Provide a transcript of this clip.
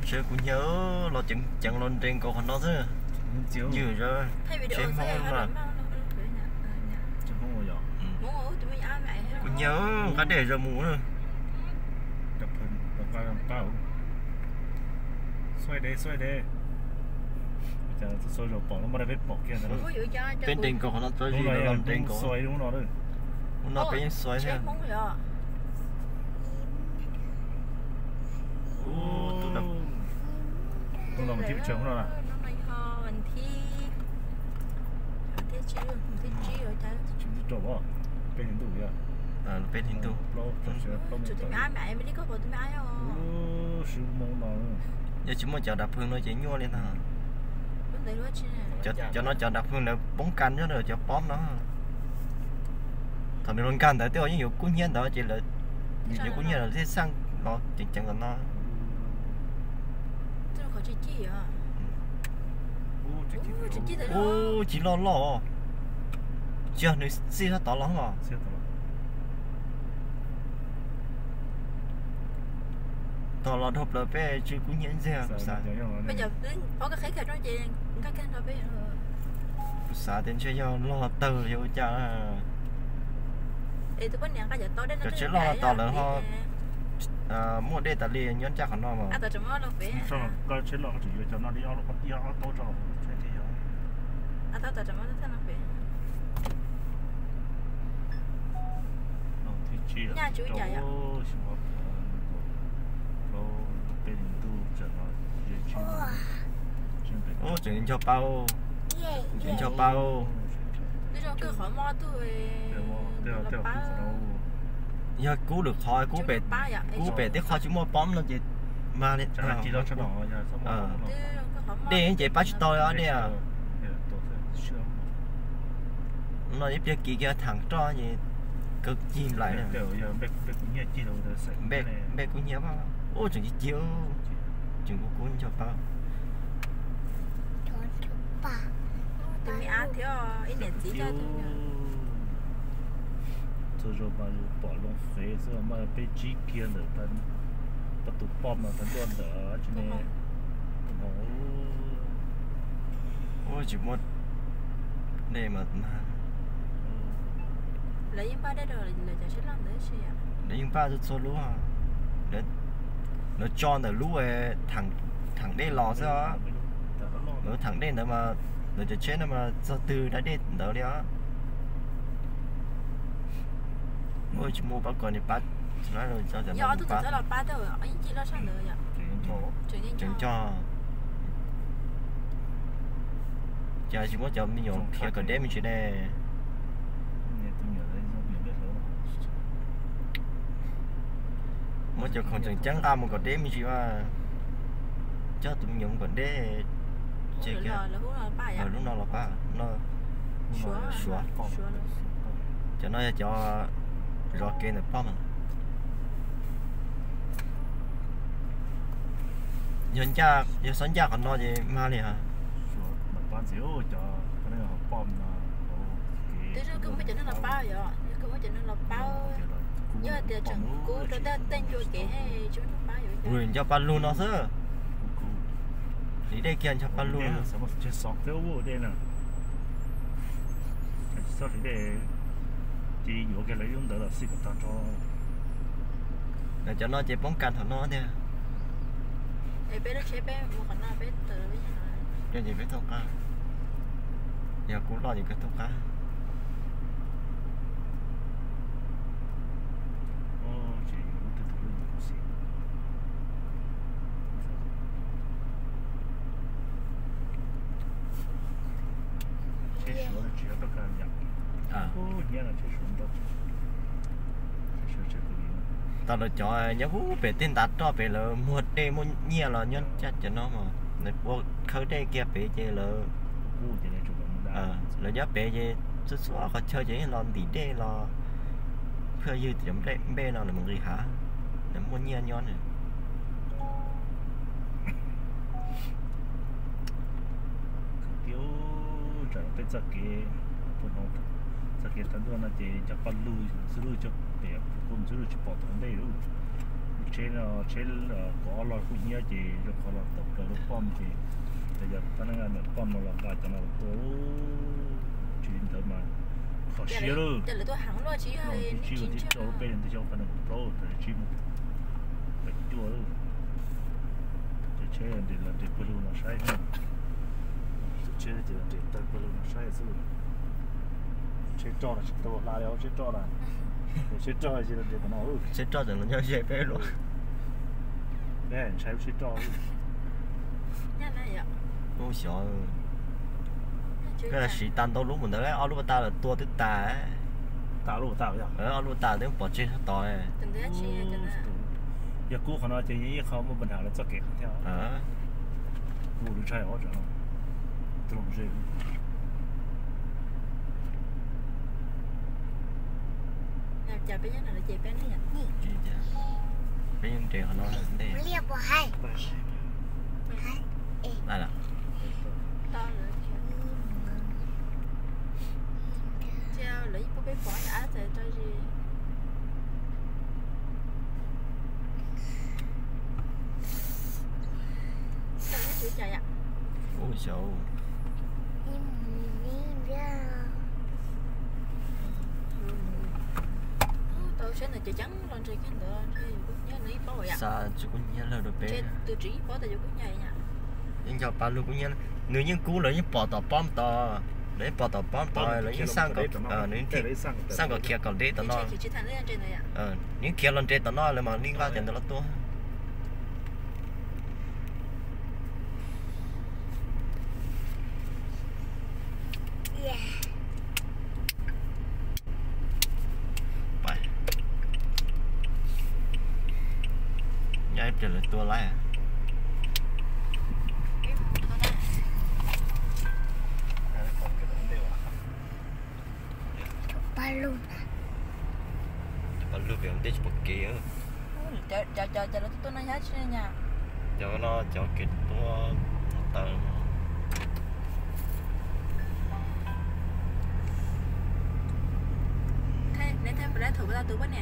Seb kuv nyiag los ceev ceev los nres nkaus qhov no xwb. Ywm zog, seb Hmoob mas. Kuv nyiag nqa dej zog mus na. Peb nres nkaus qhov no tso zis los nres nkaus. Hnub no peb yeej xuas thiab. Peb hlis ntuj. Yog tsis muaj cov dav pheej no ces nyuaj li ntag. Cov no cov dav pheej lawv poob kas nyob ntawm cov pob no. Thaum nws los nkag ntawd tej zaum yeej yuav kub hnyiab ntawd ces lawv, yuav kub hnyiab lawv thiaj xaj los ceev ceev kom no. Ub, tsis loj loj. Tsis yog nws txij sab tod los os. Tog los dhau plaws peb tsis kub hnyiab ntxiag kuv xav. Kuv xav tias ntshe yog loj tawg yog ua cas. Cov tsheb loj tos lawv ho muaj dej tas li nyob ncaj qhov no mas. Ub, tseem ncho pab, tseem ncho pab. Yog kub lwm qhov, kub pem tib qho tsis muaj pob no ces mag li. Dej ces pab tsis tau li os dej. No ib pliag kiv kiag tham roj ces kawg cig nplaim. Npe kub hnyiab, ub tseem cig cig, tseem kub kub ncho pab. Txhua zaus mas yus pom loo fev xwb mas peb tsib kiag ntawm pab tus poj mas tag ntuaj ntawm tsis ne. Ub, tsis muaj dej mas mag. Lawv yeej npaj txhua txhua lub, lawv tso ntawm lub theem dej los xwb. Lub theem dej ntawd mas lawv cov tsheb no mas txog twg da dej ntawd li os. Ua tsis muaj pab kom nws pab. Tseem cog. Cas tsis muab cov me nyuam khiav kom deb me ntsis ne. Muab cov khoom tseem ceeb nqa mus kom deb me ntsis mas. Coj tus me nyuam mus kom deb. Lub no los pab no. Suav. Cov no yog cov zov kev ntawm poj mas. Yog ncaj, yog xob ncaj qhov no ces mag li os. Nco paj lug no xwb. Hliv dej kiag nco paj lug. Cov no ces poob kas thaum no tiag. Ces peb tau qab. Yog kuv loj ces koj tau qab. Tau lawv cov nyob huv pem tej ntav roj pem lawv muag dej muaj nyiaj los nyob caj cov no mas lawv ua khawb dej kiag pem ces lawv, lawv nyob pem ces txhua txhua qhov chaw ces los ntim dej los phaj ywg cov nplej npe no lawv mus nqis hav, lawv muaj nyiaj nyob na. Tias tsam peb txoj kev, txoj kev thav ntuj no ces cov paj lug xwb lub cov pem kuv xwb lub tsis pom thaum ntej lub, lub Tsheb no, tsheb kaum ob log kuj hnyiab ces zoo qhov los tawm plaws lub pom ces, yog pab neej ntawm pom no los nqa cov no los tua, tsis li ntawd mas kho siab lawm. Tsis tsis tso peb leej twg xyov qhov no plaub tawm tsis mus pem cuaj lawm. Cov tsheb nres los nres pawg lug no saib xwb. Tsheb ces los nres tawg pawg lug no saib xwb. Tsheb roj no tsis tau hla li, tsheb roj na. Tsheb roj ces los nres tom no. Tsheb roj ces los nyob ze peb lub. Ntshai lub tsheb roj. Ub xyov, koj siv tau ntau lub mus ntawd, ob lub pas tas lawm tua twb tas. Ob lub pas tas twb pov tseg tod. Yog kub qhov no ces yeej ib qho muaj npam ntham lawv txoj kev thiab. Kuv lub ntshai os, tus loog ze. Peb yeej nres qhov no ntej. Ub xyov. Tau saib ntawm ces ceeb los nres kiag ntawd, nws ib pob yom. Xa tsis kub hnyiab lawm rau peb. Tus tswv ib pob tas yuav kub hnyiab yom. Yeej nco pa lug kub hnyiab, nws yeej kub, lawv yeej pom tom pob tod, lawv yeej pom tom pob tod, lawv yeej xaj, nws yeej xaj kom khiav kom deb tom no. Nws yeej khiav los nres tom no lawm mas li nqa cov ntawd los tua. Nyob ib pliag lawv tua laib. Cov paj lug pem ntej tsis pom kev. Cov, cov, cov lawv tuaj tuaj no yog tsi na? Cov no cov kev tuaj taws. Neb thaij puas dab thaum puas tau tus poj niam?